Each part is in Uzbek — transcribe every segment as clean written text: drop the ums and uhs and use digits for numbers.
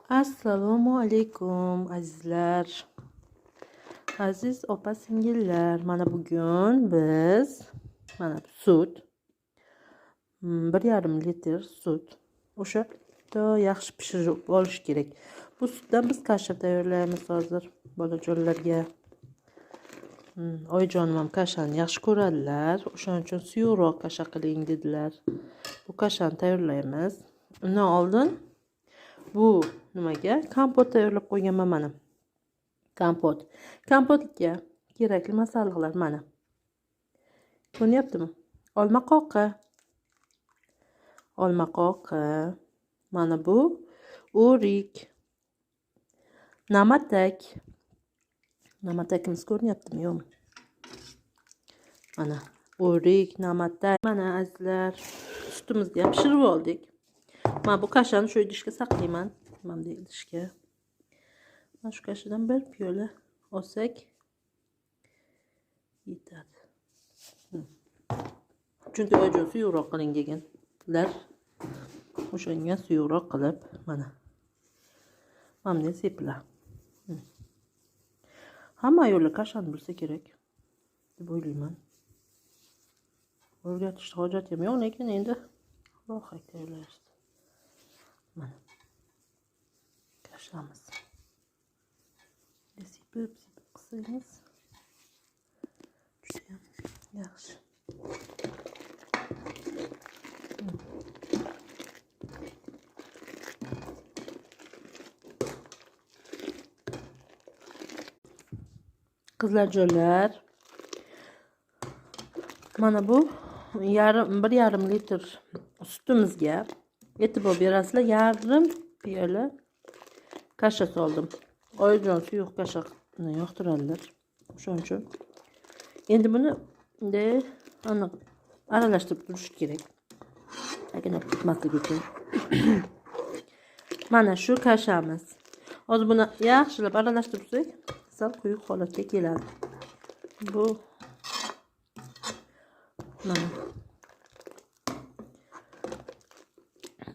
Assalomu alaykum azizlar. Aziz opa singillar, mana bugun biz mana sut 1,5 litr sut o'sha yaxshi pishirib olish kerak. Bu sutdan biz kasha tayyorlaymiz hozir bolajonlarga. Oyijonim ham kashani yaxshi ko'radilar. O'shaning uchun suyuqroq kasha qiling dedilar. Bu kashani tayyorlaymiz. Undan oldin bu nimaga kompot tayyorlab qo'yganman mana. Kompot. Kompotga kerakli masalliqlar mana. Ko'rinyaptimi? Olma qoqi. Olma qoqi. Mana bu o'rik. Namatak. Namatakimiz ko'rinyaptimi, yo'qmi? Mana o'rik, namatak. Mana azizlar, sutimizni ham pishirib oldik. Mana bu kashani shu idishga saqlayman. Mana bu idishga. Mana shu kashadan bir piyola olsak yetadi. Chunki oyijon suyuqroq qiling deganlar. O'shanga suyuqroq qilib mana. Mana bunday sepiladi. Hamma ayollar kashani bilsa kerak deb o'ylayman. O'rgatishni hojati ham yo'q, lekin endi rohat tayyorlashdi. Mana kashamiz. Sepib sepib qilsangiz juda ham yaxshi. Qizlarjonlar, mana bu 1,5 litr sutimizga e'tibor berasizlar, yarim piyola kasha soldim. Oyijon suyuq kashani yoqtiradilar. O'shaning uchun endi buni bunday aniq aralashtirib turish kerak. Tagini ketmasligi uchun. Mana shu kashamiz. Hozir buni yaxshilab aralashtirib tursak, sal quyuq holatga keladi. Bu mana.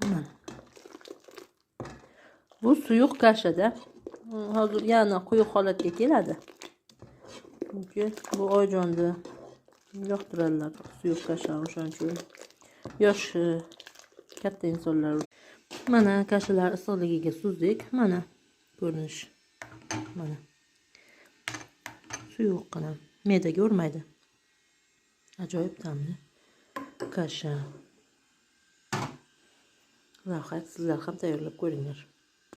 Mana. Bu suyuq kashada hozir yana quyuq holatga keladi. Chunki bu oyijonni yoqtiradilar suyuq kasha, o'shaning uchun yosh katta insonlar. Mana kashalar issiqligiga suzdik. Mana ko'rinish. Mana. Suyuqqina, me'daga urmaydi. Ajoyib ta'mli kasha. Rohat, sizlar ham tayyorlab ko'ringlar.